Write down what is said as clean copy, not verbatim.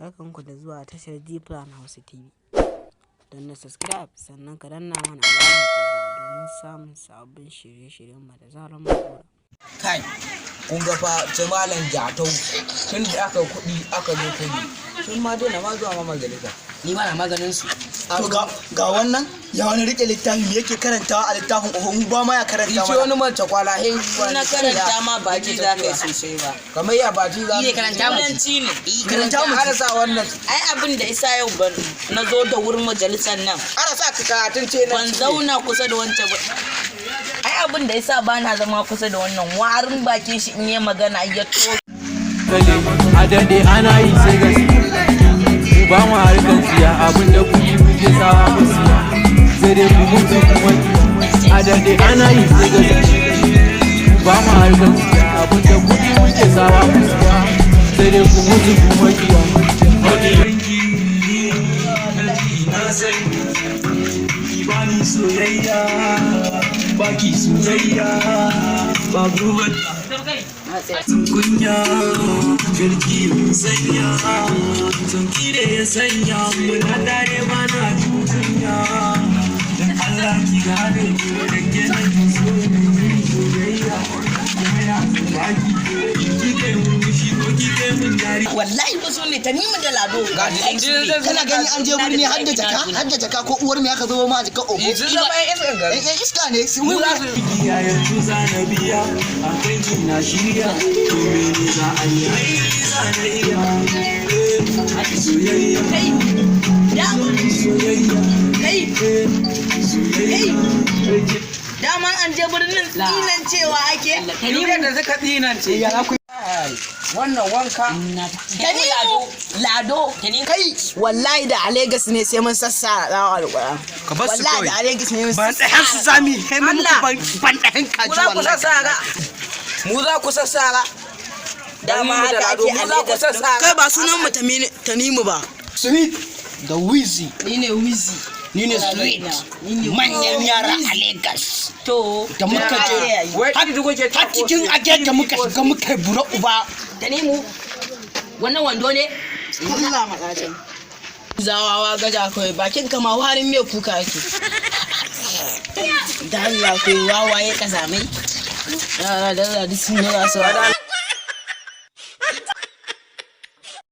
Barkanku da zuwa tashar G-Plan Hausa TV. Danna subscribe, sannan ka danna mana alamar ƙararrawa domin samun sabbin shirye-shiryenmu da zarar mun ɗora. Kai, kun ga fa su Malam Jatau, tun da aka kuɗi aka zo kai, sun ma daina ma zuwa ma majalisa. Ni ba na maganin su. To, ga wannan ya wani rike littafi, me yake karantawa a littafin? Oho, mu ba ma ya karanta ce mana. Wani mace kwala he. Na karanta ma baki za ka yi sosai ba. Kamar ya baki za Ni ne, karanta mu. Turanci ne. Karanta mu. Ana sa wannan. Ai abin da isa yau ban na zo da wurin majalisar nan. Ana sa ka karatun ce na. Ban zauna kusa da wancan ba. Ai abin da isa ba na zama kusa da wannan, warin bakin shi in yi magana ya to. A daɗe ana yi sai gaske. Mu ba mu harkan siya, abin da kuɗi muke sawa mu siya, sai dai ku mutu kuma. A daɗe ana yi sai gaske. Mu ba mu harkan siya, abin da kuɗi muke sawa mu siya, sai dai ku mutu kuma kiya. Na sani ki bani soyayya, baki soyayya babu wata sun kunya jirgi sanya sun kire ya sanya muna tare, mana kunya. Dan Allah ki gane da ke nake so, soyayya yana baki ki kai mun shi ko ki kai mun jari. Wallahi ba su ne Tanimu da Lado. Wallahi su ne. Kana gani an je birni har da jaka ko uwar me aka zo ma a jaka, oho. Sun zama yan iskan gari. Eh, iska ne su. Biya yanzu za na biya a kanki, na shirya. To, mene za a yi? Ai za na iya. Eh, soyayya. Kai. Dama Soyayya. kai. Eh, soyayya. Dama an je birnin tsinan cewa ake. Tanimu da suka tsinance wannan wanka. Tanimu Lado. Kai, wallahi da a Lagos ne sai mun sassara dawa alƙur'an. Ka bar su Wallahi kawai. da a Lagos ne mun Ban ɗayan su zami kai mun muku ban ɗayan kaji. Mu za ku Wallahi. sassara, mu za ku sassara. Dama haka ake mu a za ku Lagos. sassara. Kai, ba sunan mu Tanimu ba. Sweet da Wheezy. Ni ne Wheezy. Ni ne Sweet, manyan yara a Lagos. To. Da muka je Wai ɗi kuke har cikin agege muka shiga, muka yi bura uba. Tanimu. Wannan wando ne? Allah maɗacin. Zawawa gaja kawai, bakin kama warin mai kuka yake. Da Allah kai wawaye kazamai. Yara da Allah duk sun yi su.